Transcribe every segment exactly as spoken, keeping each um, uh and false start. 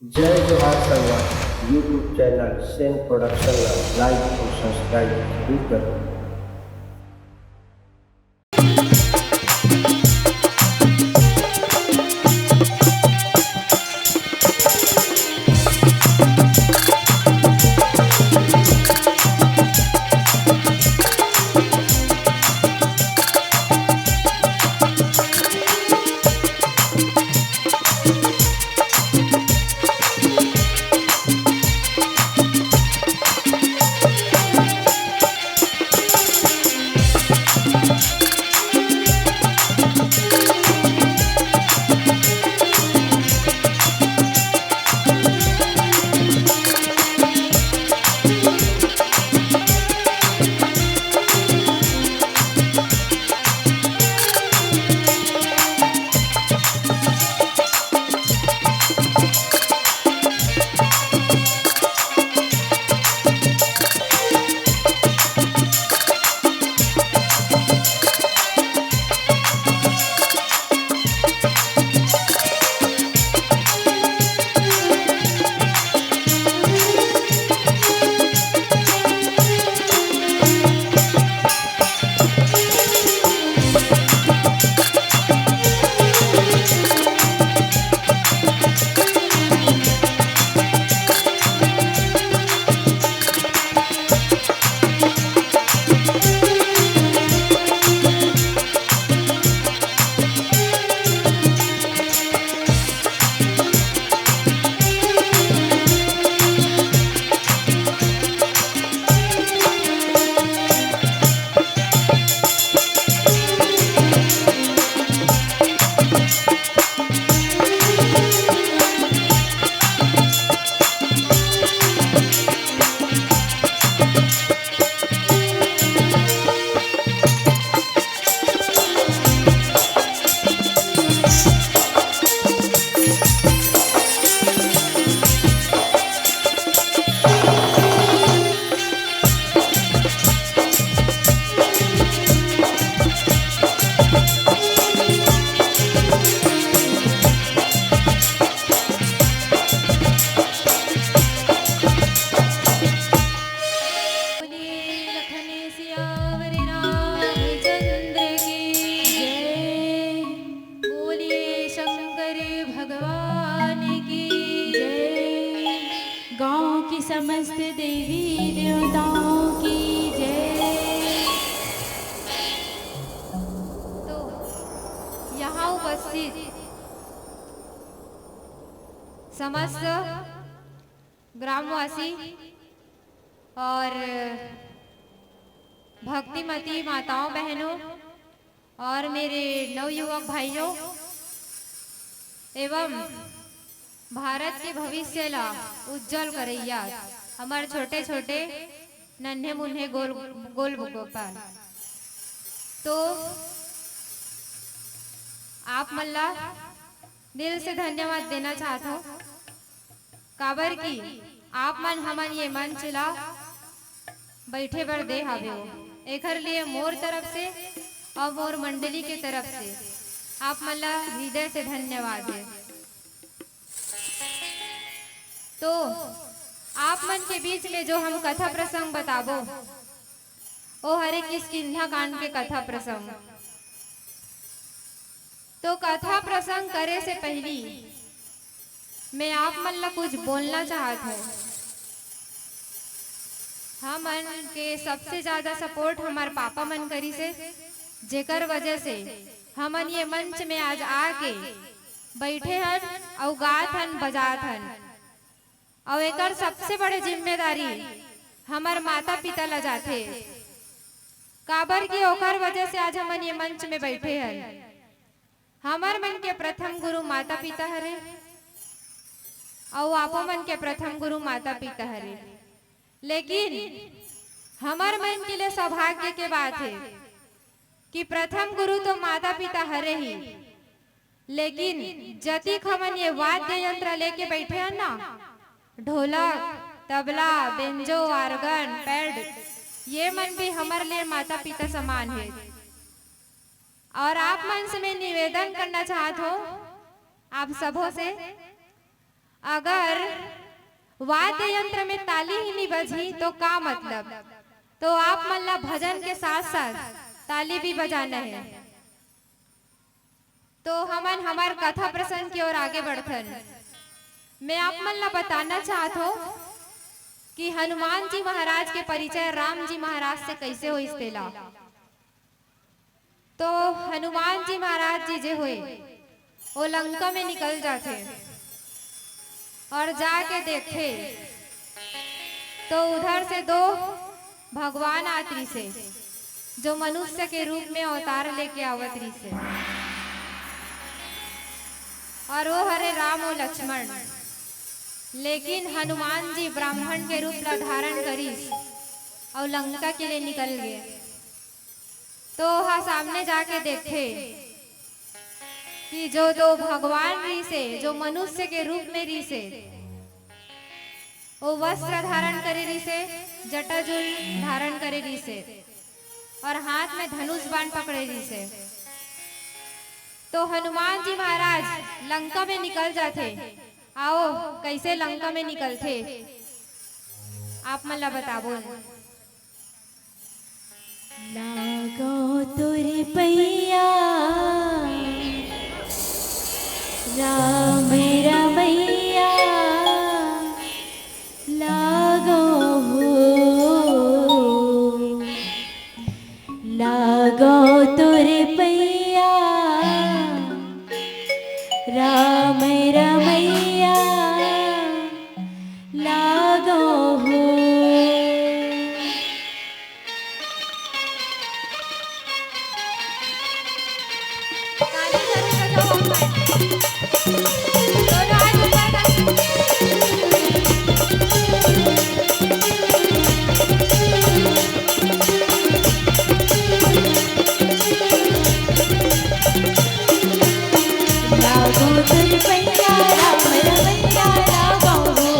जय जोहार संगवारी, YouTube चैनल सेन प्रोडक्शन ला लाइक अउ सब्सक्राइब जरूर करो। बोलिए लखन सियावर रामचंद्र की जय। बोलिए शंकर भगवान की जय। गांव की समस्त देवी देवताओं की जय। तो यहाँ उपस्थित समस्त ग्रामवासी और भक्तिमती माताओं बहनों और मेरे नवयुवक भाइयों एवं भारत के भविष्य ला उज्जवल करैया हमर छोटे छोटे नन्हे मुन्हे गोल गोल गोपाल, तो आप मन ला दिल से धन्यवाद देना चाहत हूँ। काबर कि आप मन हमन ये मंच ला बैठे बर दे हावे हो, एखर लिए मोर तरफ से और मोर मंडली के तरफ से आप मन ला हृदय से धन्यवाद है। तो आप मन के बीच में जो हम कथा प्रसंग बताबो, ओ हरे किष्किंधा कांड के कथा प्रसंग। तो कथा प्रसंग करे से पहली मैं आप मन ला कुछ बोलना चाहत हूँ। हमन के सबसे ज्यादा सपोर्ट हमार पापा मन करिस हे, जेकर वजह से हमन ये मंच में आज आके बैठे हन अउ गात हन, बजात हन। अउ एकर सबसे बड़े जिम्मेदारी हमर माता पिता ला जाथे, काबर कि ओकर वजह से आज हमन ये मंच में बैठे हन। हमर मन के प्रथम गुरु माता पिता हरे, अउ आपो मन के प्रथम गुरु माता पिता हरे। लेकिन हमर मन के लिए सौभाग्य के बात है कि प्रथम गुरु तो माता पिता हरे ही, लेकिन जतिक हमन ये वाद्य यंत्र लेके बैठे हन ना, ढोलक, तबला, बेंजो, आर्गन, पैड, ये मन भी हमर लिए माता पिता समान है। और आप मन से मैं निवेदन करना चाहत हूँ, आप सबों से, अगर वाद्य यंत्र में ताली ही नहीं बजही तो का मतलब? तो आप मन ला भजन के साथ साथ ताली भी बजाना है। तो हमन हमर कथा प्रसंग की ओर आगे बढ़थन। मैं आप मन ला बताना चाहत हूँ कि हनुमान जी महाराज के परिचय राम जी महाराज से कैसे होइस तेला। तो हनुमान जी महाराज जी जे होए, वो लंका में निकल जाथे और जाके देखे तो उधर से दो भगवान आत रिसे, जो मनुष्य के रूप में अवतार लेके आवत रिसे, और वो हरे राम और लक्ष्मण। लेकिन हनुमान जी ब्राह्मण के रूप ला धारण करिस और लंका के लिए निकल गए। तो हा सामने जाके देखे कि जो दो भगवान रिसे, जो मनुष्य के रूप में रिसे, वो वस्त्र धारण करे रिसे, जटाजूल धारण करे रिसे और हाथ में धनुष बाण पकड़े रिसे। तो हनुमान जी महाराज लंका में निकल जाथे। आओ, कैसे लंका में निकलथे, आप मन ला बताबो। लागो तोरे पैया, राम रमैया, लागो हो, लागो तोरे पैया, राम रमैया, लागो हो। ताली जरूर बजाओ भाई। दोनों हाथ ऊपर कर। लागो तोर पैया राम रमैया लागो हो।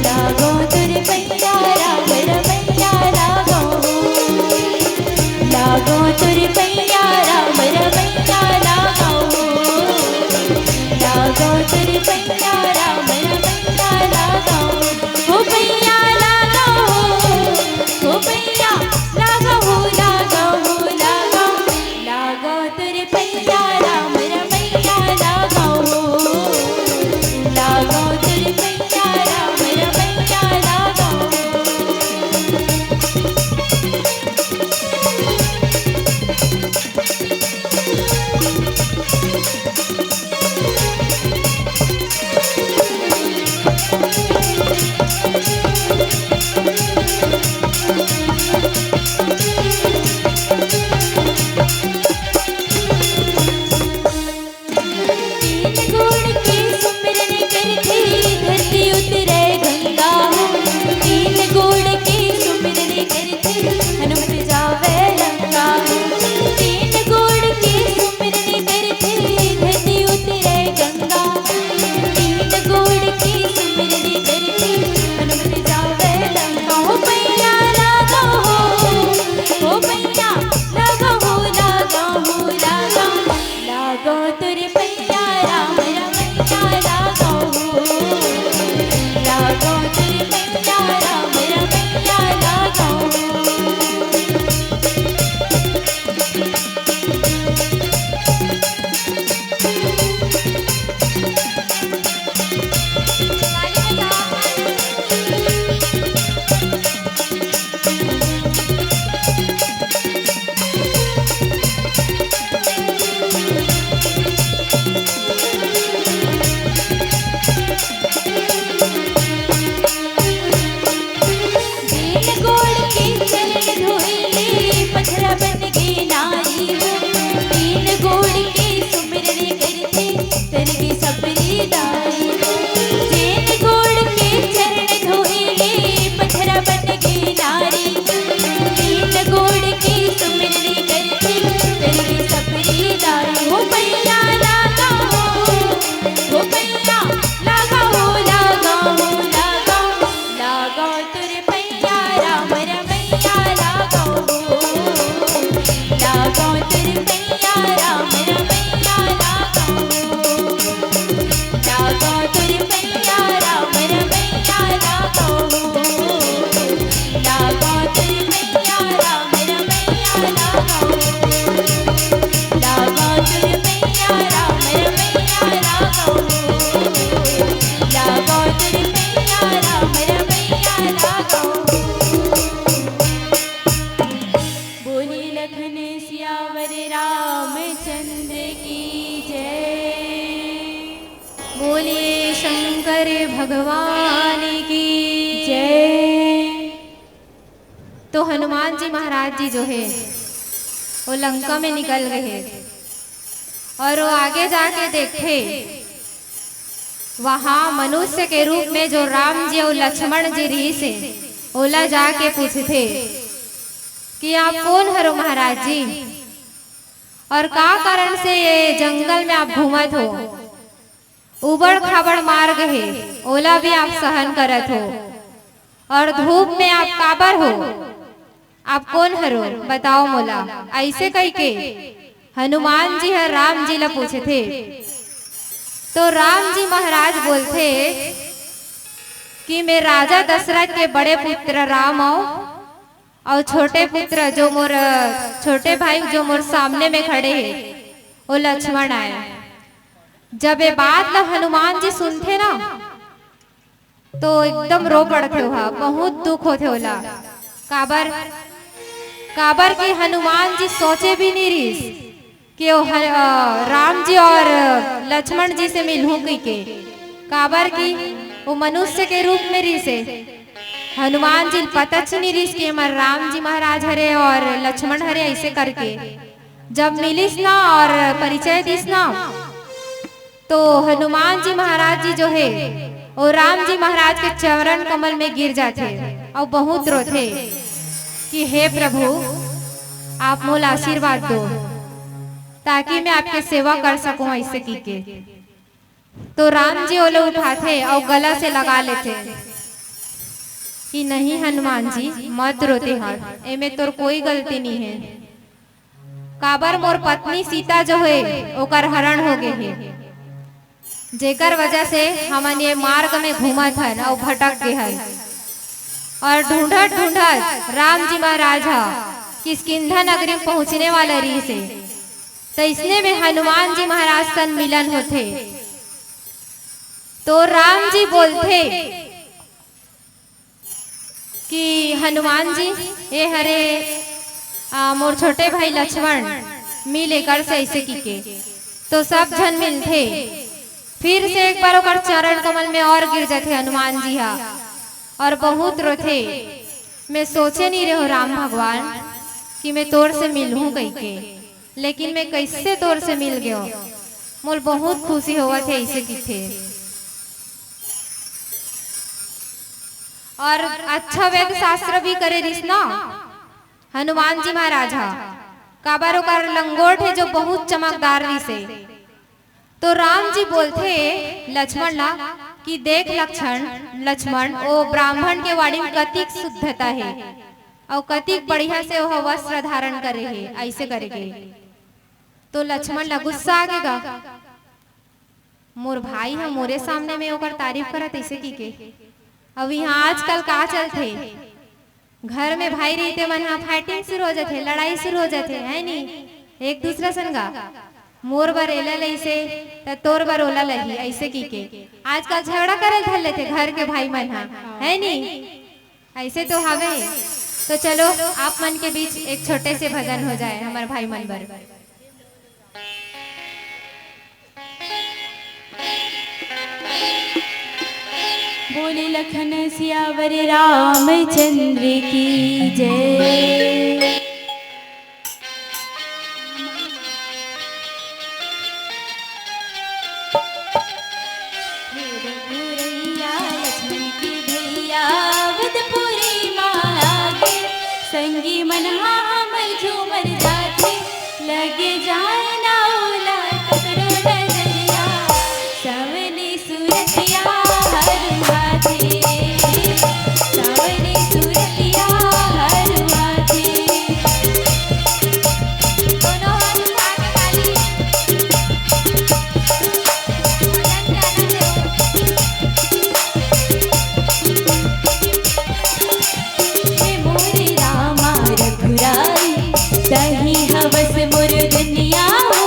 लागो तोर पैया राम रमैया लागो हो। लागो तोर पैया राम रमैया लागो हो। लागो तोर पैया राम रमैया लागो हो। ओ पैया लागो हो। ओ पैया लागो हो, लागो हो, लागो। लागो तोर पैया राम रमैया लागो हो। लागो तोर पैया राम रमैया लागो हो। तीन गुण के सुमिरन करथे, शंकर भगवान की जय। तो हनुमान जी महाराज जी जो हे, वो लंका में निकल गए हे और वो आगे जाके देखथे, वहाँ मनुष्य के रूप में जो राम जी और लक्ष्मण जी रहिस हे, ओला जाके पूछथे कि आप कोन हरो महाराज जी, और का कारण से ये जंगल में आप घूमत हो? उबड़ खाबड़ मार्ग हे, ओला भी आप सहन करत हो, और धूप में आप काबर हो? आप कोन हरो? बताओ मोला। अइसे कहिके हनुमान जी ह राम जी ला पूछथे। तो राम जी महाराज बोलथे कि मैं राजा दशरथ के बड़े पुत्र राम हौं, अउ छोटे पुत्र जो मोर, छोटे भाई जो मोर सामने में खड़े हे, वो लक्ष्मण आय। जब ये बात ला हनुमान जी सुनथे ना, तो एकदम रो पड़थे ओहा, बहुत दुख होथे ओला। काबर, काबर कि हनुमान जी सोचे भी नहीं रहिस कि वो ह-, अ, राम जी और लक्ष्मण जी से मिलहूं कहिके। काबर कि वो मनुष्य के रूप में रहिस हे। हनुमान जी ल पता च नहीं रहिस कि हमर राम जी महाराज हरे और लक्ष्मण हरे, अइसे करके। जब मिलिस ना और परिचय दिस ना, तो हनुमान जी महाराज जी जो हे, वो राम जी महाराज के चरण कमल में गिर जाथे और बहुत रोथे कि हे प्रभु, आप मोला आशीर्वाद दो, ताकि मैं आपके सेवा कर सकूं, अइसे कहिके। तो राम जी ओला उठाथे और गला से लगा लेथे कि नहीं हनुमान जी, मत रो तेंहा, एमे तोर कोई गलती नहीं हे। काबर मोर पत्नी सीता जो हे, ओकर हरण हो गए हे, जेकर वजह से हमन ये मार्ग में घूमत हन अउ भटक गए हन। और ढूंढत ढूंढत राम जी महाराज ह किष्किंधा नगरी में पहुंचने वाला रहिस हे, तइसने में हनुमान जी महाराज सन मिलन होथे। तो राम जी बोलथे कि हनुमान जी, ये हरे, आ, मोर छोटे भाई लक्ष्मण, मिल एकर से, अइसे कहिके। तो सब झन मिलथे, फिर से एक बार ओकर चरण कमल में और गिर जाथे हनुमान जी हा, और बहुत रोथे, मैं सोचे नहीं रहे हो राम भगवान कि मैं तोर से मिलहूं कहिके, लेकिन मैं कइसे तोर से मिल गयो, मोर बहुत खुशी होवत हे, अइसे कहिथे। और अच्छा वेद शास्त्र भी करे रिस ना हनुमान जी महाराज हा, काबर ओकर लंगोट हे जो बहुत चमकदार रिस हे। तो राम जी बोलथे लक्ष्मण ला कि देख लक्षण, लक्ष्मण, ओ ब्राह्मण के वाणी में कतिक शुद्धता हे, अउ कतिक बढ़िया से ओह वस्त्र धारण करे हे, अइसे करके। तो लक्ष्मण ला गुस्सा आ गे गा। मोर भाई ह मोरे सामने में ओकर तारीफ करत अइसे कहिके। अब इहाँ आजकल का चलथे, घर में भाई रहिते मन ह fighting शुरू हो जाथे, लड़ाई शुरू हो जाथे, है नी? एक दूसरा संग गा, मोर बर एला लइसे, त तोर बर ओला लही, अइसे कहिके। आजकल झगड़ा करे धर लेथे घर के भाई मन ह, है नी? अइसे तो हवे। तो चलो, आप मन के बीच एक छोटे से भजन हो जाए हमर भाई मन बर। बोले लखन सियावर रामचंद्र की जय। हे रघुरैया लक्ष्मण के भैया, अवधपुरी माँ आगे, संगी मन हा हमर झूमर जाथे, लगे जाए ना ओला पकड़ो नजरिया, सावली सुरतिया हरुआथे, सावली सुरतिया हरुआथे। दोनों हाथ उठा के ताली। भजन के आनंद लो। हे मोरे रामा रघुराई, तही हवस मोर दुनिया हो।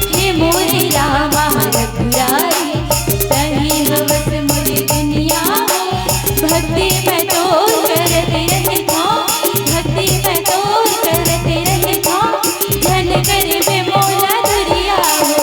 हे मोरे रामा रघुराई, तही हवस मोर दुनिया हो। भक्ति मैं तोर करत रहथौं, भक्ति मैं तोर करत रहथौं, झन करबे मोला दुरिहा हो।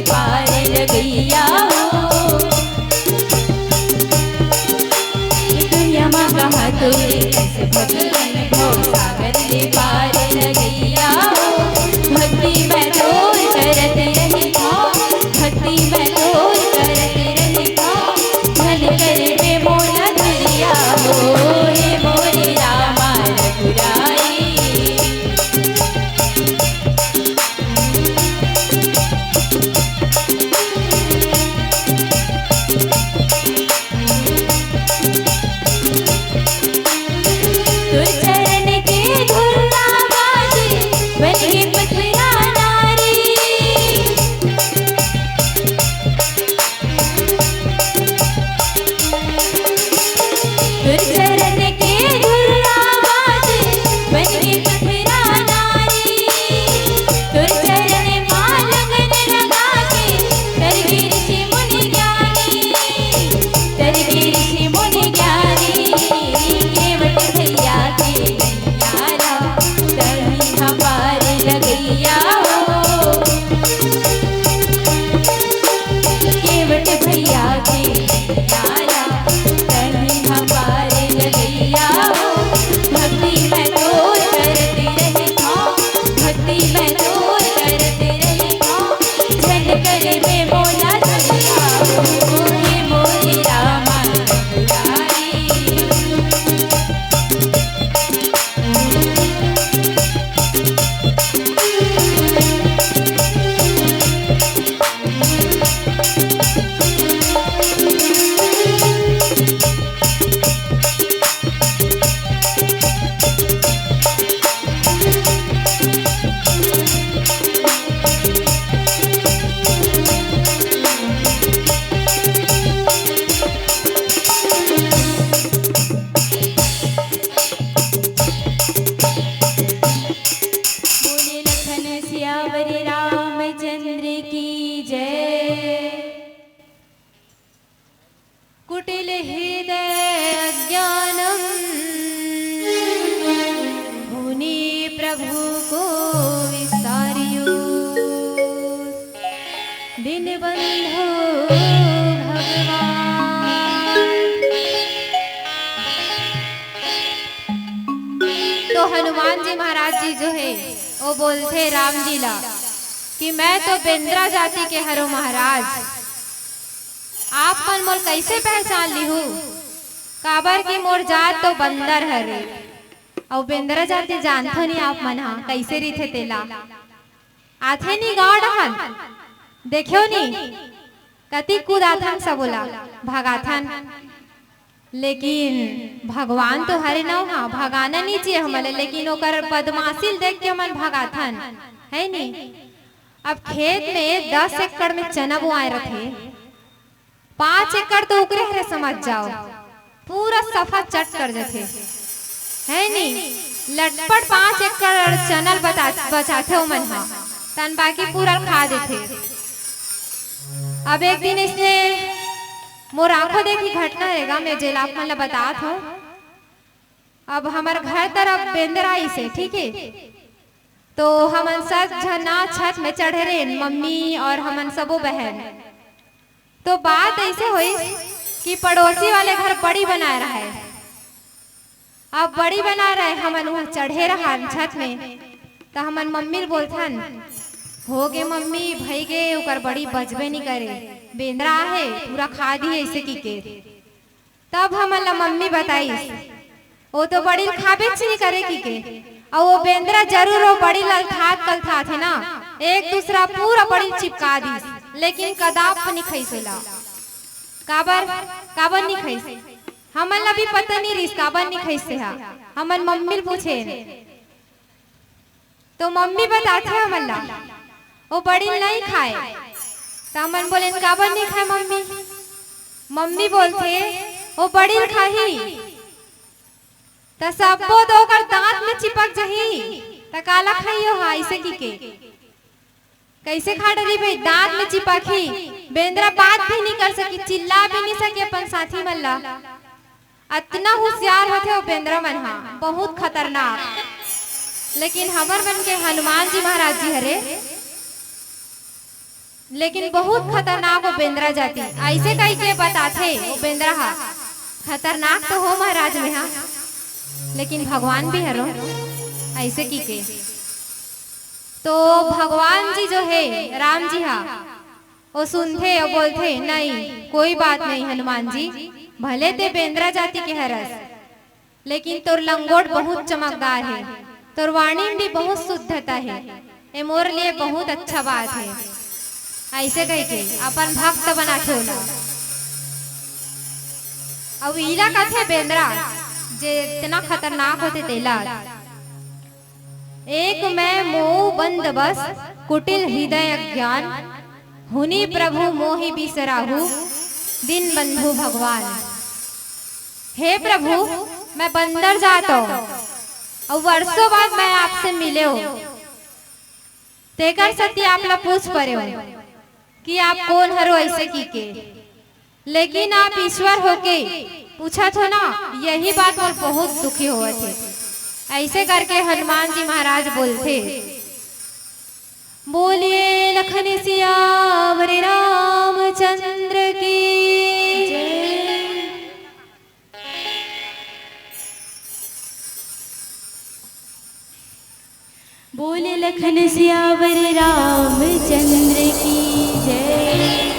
पार लगइया हो। दुनिया मा कहाँ तोरे कस भगवान, भव सागर ले पार लगइया हो। भक्ति मैं तोर करत रहिथँव, भक्ति मैं तोर करत रहिथँव। भल करबे मोला दुरिया हो, हे मोरे रामा रघुराई। तोर चरण के धुन बाजे, बन के पथरा नारी। तोर चरण के धुन बाजे, बन के पथरा नारी। तोर चरण मा लगन लगा के, तर गे ऋषि मुनि ज्ञानी। तर गे ऋषि मुनि ज्ञानी, केवट भैया के नैया ला, तहीं हा पार लगइया हो। केवट भैया के नैया ला, तहीं हा पार लगइया हो। भक्ति मैं तोर करत रहिथँव, भक्ति मैं तोर करत रहिथँव। झन करबे मोला दुरिया हो, हे मोरे रामा रघुराई। बोले लखन सियावर रामचंद्र की जय। कुटिल हृदय अज्ञानम, मुनि प्रभु को विस्तारियो। दीनबंधु भगवान। तो हनुमान जी महाराज जी जो हे, वो बोलथे राम जी ला कि मैं तो बेंदरा जाति के हरों महाराज, आप मन मोला कइसे पहचान लिहू? काबर कि मोर जात तो बंदर हरे, अउ बेंदरा जाति जानथो नी आप मन हा, कइसे रहिथे तेला। आथे नी गाँव डहन, देखेव नी, कति कूद आथन सबो ला, भगाथन। लेकिन भगवान तो हरे नव हा, भगाना नी चाहिए हमन ला, लेकिन ओकर बदमाशी ल देख के हमन भगाथन, है नी? अब खेत में दस एकड़ में चना बोआए रथे, पाँच एकड़ तो उकरे हरे समझ जाव, पूरा सफा चट कर जथे, है नी? लटपट पाँच एकड़ चना ल बचा-, बचाथे ओमन हा, तन बाकी पूरा खा देथे। अब एक दिन इसने मोर आँखों देखी घटना हे गा, मैं जेला आप मन ला बतात हूँ। अब हमर घर तरफ बेंदरा आइस हे, ठीक हे, तो हमन सब झन ना छत में चढ़े रेन, मम्मी और हमन सबो बहन। तो बात अइसे होइस कि पड़ोसी वाले घर बड़ी बनाए रहय। अब बड़ी बनाए रहय, हमन उहाँ चढ़े रहन छत में, त हमन मम्मी ल बोलथन, "हो गे मम्मी, भई गे, ओकर बड़ी बचबे नी करे, बेंदरा आहे, पूरा खा दिही," अइसे किके। तब हमन ला मम्मी बताइस, "ओ तो बड़ी ल खाबेच नी करे," किके। अउ ओ बेंदरा जरूर ओ बड़ी ल अलथात कलथात हे ना, एक दूसरा पूरा बड़ी ल चिपका दिस, लेकिन कदाप नी खइस ओला। काबर, काबर नी खइस? हमन ला भी पता नी रिस काबर नी खइस तेहा। हमन मम्मी ल पूछेन, तो मम्मी बताथे हमन ला, "ओ बड़ी ल नइ खाए।" त हमन बोलेन, "काबर नइ खाए मम्मी?" मम्मी बोलथे, "ओ बड़ी ल खाही, त सब्बो तो ओकर दांत में चिपक जही, त काला खाही ओहा?" अइसे किके। कइसे खा डरही भई, दांत में चिपकही, बेंदरा बात भी नइ कर सके, चिल्ला भी नइ सके अपन साथी मन ला। अतना हुसियार होथे ओ बेंदरा मन हा, बहुत खतरनाक। लेकिन हमर मन के हनुमान जी महाराज जी हरे, लेकिन बहुत खतरनाक वो बेंदरा जाति, ऐसे कहिके बताथे वो बेंदरा हा। खतरनाक तो हो महाराज में हा, लेकिन भगवान भी हरो, ऐसे कहिके। तो भगवान जी जो है, राम जी हा, वो सुनथे और बोलथे, "नहीं, कोई बात नहीं हनुमान जी, भले ते बेंदरा जाति के हरस, लेकिन तोर लंगोट बहुत चमकदार है, तोर वाणी में भी बहुत शुद्धता है, ये मोर लिए बहुत अच्छा बात है।" ऐसे कहिके अपन भक्त बनाथे ओला। अब इला कथे बेंदरा, जे इतना खतरनाक होथे तेला। "एक मैं मोऊ बंद बस, कुटिल हृदय अज्ञान, हुनि प्रभु मोहि बिसराहु, दीन बंधु भगवान।" हे प्रभु, मैं बंदर जात हूँ, और वर्षों बाद मैं आपसे मिले हूँ, तेकर सेती आप ला पूछ परे हूँ कि आप कोन हरो ऐसे कहिके। लेकिन आप ईश्वर होके पूछत हो ना, यही बात मोर बहुत दुखी होवत हे। ऐसे करके हनुमान जी महाराज बोलथे, "बोलिए लखन सियावर रामचंद्र की जय।" बोले लखन सियावर रामचंद्र की जय।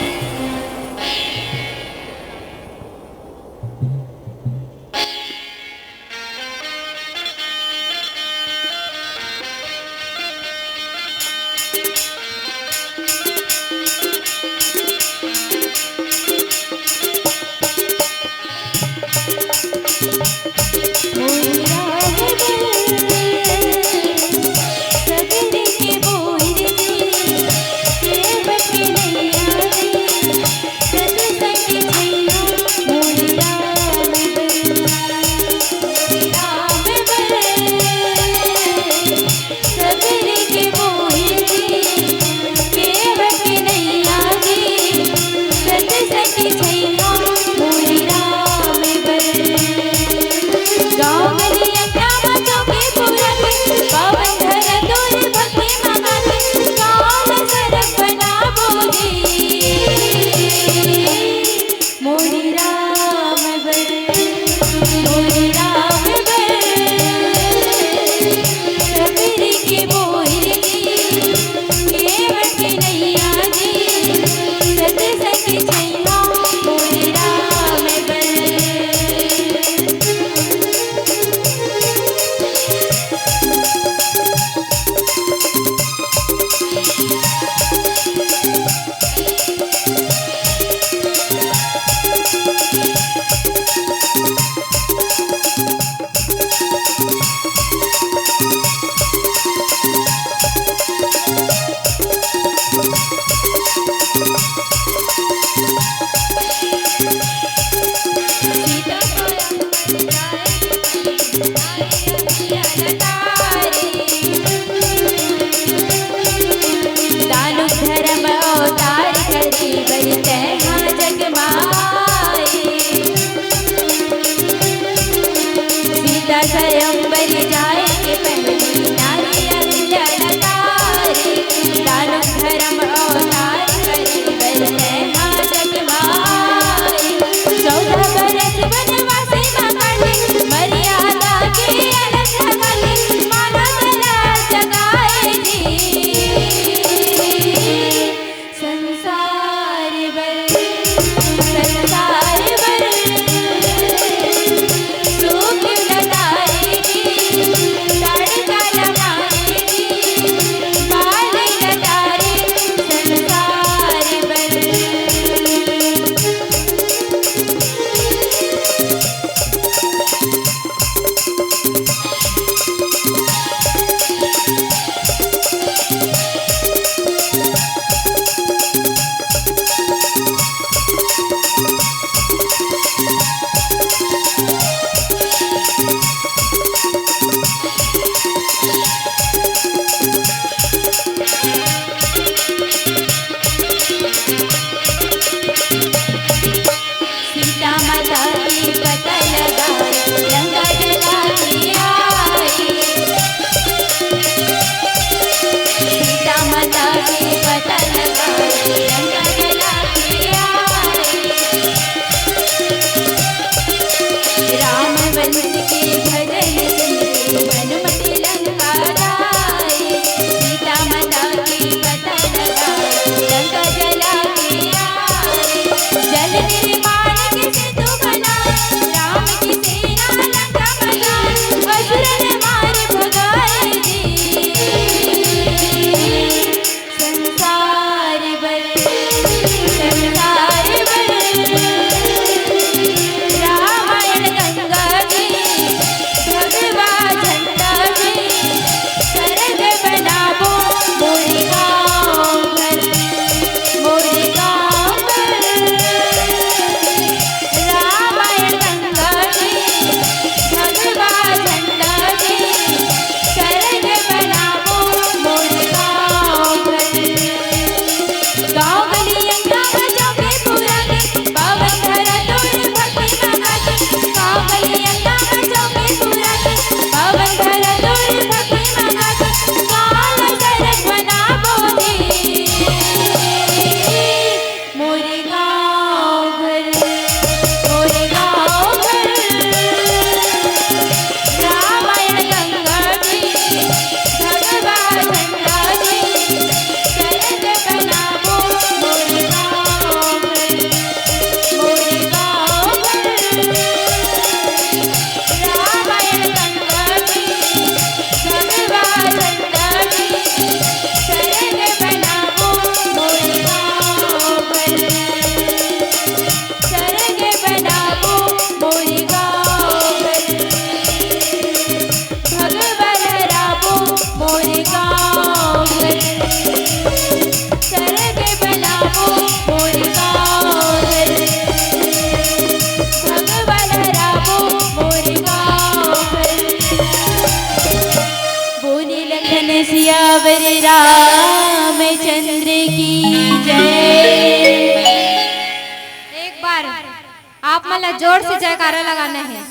जोर से जयकारा लगाना है।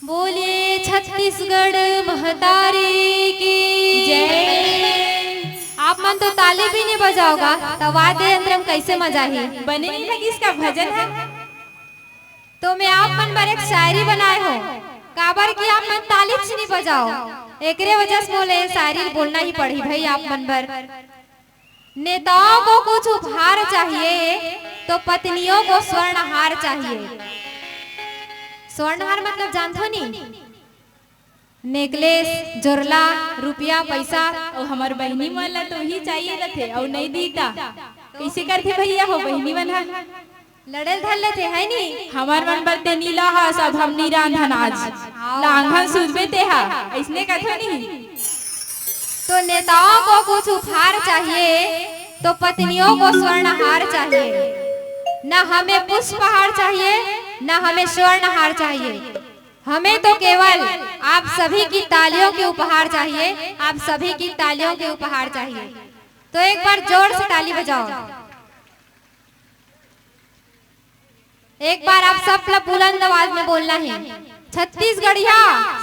बोलिए छत्तीसगढ़ महतारी की जय। आप मन तो ताली भी नहीं बजाओगा, तो वाद्य यंत्र में कैसे मजा ही? बने नहीं लगिस का भजन है? तो मैं आप मन बर एक शायरी बनाए हो, काबर कि आप मन ताली च नहीं बजाओ, एकरे वजह से मोले शायरी बोलना ही पड़ी भाई आप मन बर। नेताओं को कुछ उपहार चाहिए, तो पत्नियों को स्वर्णहार चाहिए। स्वर्णहार मतलब जानथो नी? नेकलेस, जोरला, रुपया, पैसा। अउ हमर बहिनी मन ला तो ही चाहिए रथे, अउ नहीं दी ता कइसे करथे भैया हो बहिनी मन ह? लड़े ल धर लेथे, है नी? हमर मन बर ते नी लाहस, अब हम नी रांधन आज। लांघन सुतबे तेहा, अइसने कथो नी। तो नेताओं को कुछ उपहार चाहिए, तो पत्नियों को स्वर्णहार चाहिए। न हमें पुष्पहार चाहिए, न हमें स्वर्णहार चाहिए। हमें तो केवल आप सभी की तालियों के उपहार चाहिए, आप सभी की तालियों के उपहार चाहिए। तो एक बार जोर से ताली बजाओ। एक बार आप सब ला बुलंद आवाज में बोलना है, छत्तीसगढ़िया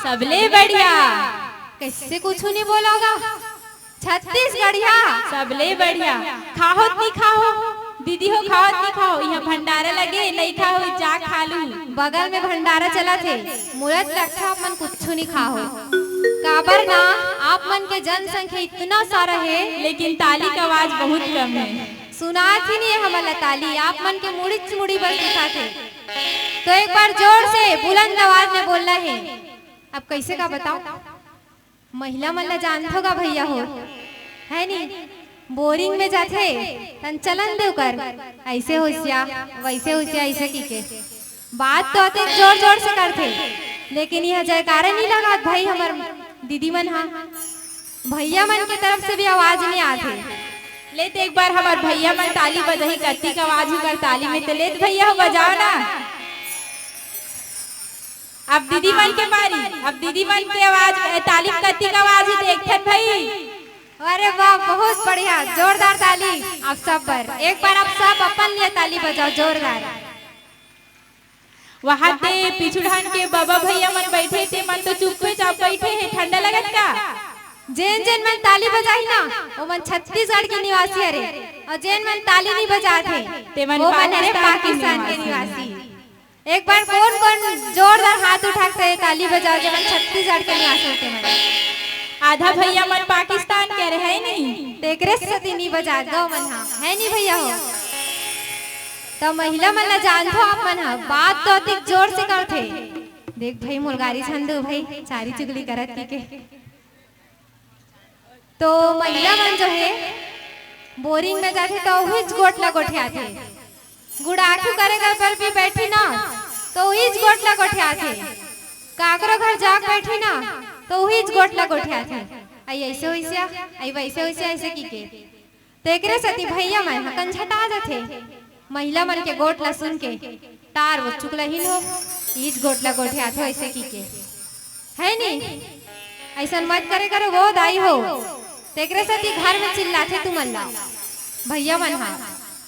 सबले बढ़िया। कैसे कुछ नहीं बोलोगा? छत्तीसगढ़िया सबले बढ़िया। खाहो त नहीं खाहो, दीदी हो, खाहो त नहीं खाहो, यहाँ भंडारा लगे, नहीं खाहो जा खा लू। बगल में भंडारा चला थे, मुरत लगथा अपन कुछ नहीं खाहो। काबर ना, आप मन के जनसंख्या इतना सारा है, लेकिन ताली का आवाज बहुत कम है। सुनात ही नहीं है हमन ला ताली, आप मन के मुड़ी च मुड़ी बस दिखाथे। तो एक बार जोर से बुलंद आवाज में बोलना है। अब कैसे का बताओ, महिला मन ला जानथो गा भैया हो, है नी? बोरिंग में जाथे तन चलन दे ओकर, ऐसे होशिया, वैसे होशिया, ऐसे की के। बात तो अतेक जोर जोर से करथे, लेकिन यह जयकारा नहीं लगात भाई हमर दीदी मन हा। भैया मन के तरफ से भी आवाज नहीं आथे। ले त एक बार हमर भैया मन ताली बजाही, कतिक आवाज उकर ताली में, त ले त भैया हो बजाओ ना। अब दीदी मन के बारी, अब दीदी मन के आवाज, ताली कतिक आवाज ही देखथन भाई। अरे वाह, बहुत बढ़िया, जोरदार ताली आप सब पर। एक बार आप सब अपन लिए ताली बजाओ जोरदार। वहां ते पिछुड़हन के बाबा भैया मन बैठे, ते मन तो चुप्पे चाप बैठे हे, ठंडा लगत का? जेन जेन मन ताली बजाही ना, वो मन छत्तीसगढ़ के निवासी हरे, और जेन मन ताली नहीं बजात हे, ते मन वो मन हरे पाकिस्तान के पाकिस्तान के निवासी। निवासी। एक बार कौन कौन जोरदार हाथ उठा के ताली बजाओ, जे मन छत्तीसगढ़ के निवासी हो ते मन। आधा भैया मन पाकिस्तान के रहे नहीं, तेकरे सती नहीं बजात गो मन हा, है नहीं भैया हो? त महिला मन ला जानथो आप मन ह, बात तो अतिक जोर से करथे। देख भाई, मोर गारी छंदू भाई, चारी चुगली करत की के। तो महिला मन जो है, बोरिंग में जाथे तो उहीच गोठ ला गोठियाथे। गुड़ाखू करे घर पर भी बैठी ना, तो उहीच गोठ ला गोठियाथे। काकरो घर जाके बैठी ना, तो उहीच गोठ ला गोठियाथे। आई ऐसे वैसे, आई वैसे वैसे, ऐसे की के। तेकरे सेती भैया मन ह कंझटा जथे। महिला मन के गोठ ला सुन के तार वो चुकलहिन हो, इच गोठ ला गोठियाथो ऐसे की के। है नी? ऐसन मत करे करो वो दाई हो। तेकरे सेती घर में चिल्लाथे तुमन ला। भैया मन हा।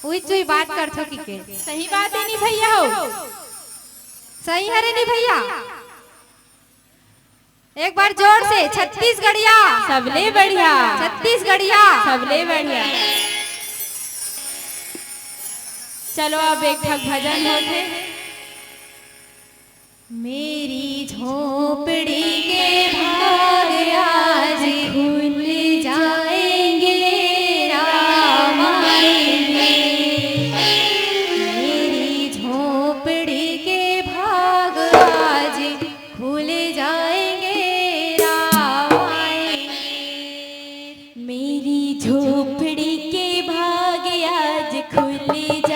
उही चुई बात करथो की के। सही बात है नी भैया हो। सही हरे नी भैया? एक बार जोर से, छत्तीसगढ़िया। सबले बढ़िया। छत्तीसगढ़िया। सबले बढ़िया। चलो, अब एक ठक भजन होथे। मेरी झोपड़ी के भाग आज खुल जाएंगे राम आएंगे। मेरी झोपड़ी के भाग आज खुल जाएंगे राम आएंगे। मेरी झोपड़ी के भाग आज खुल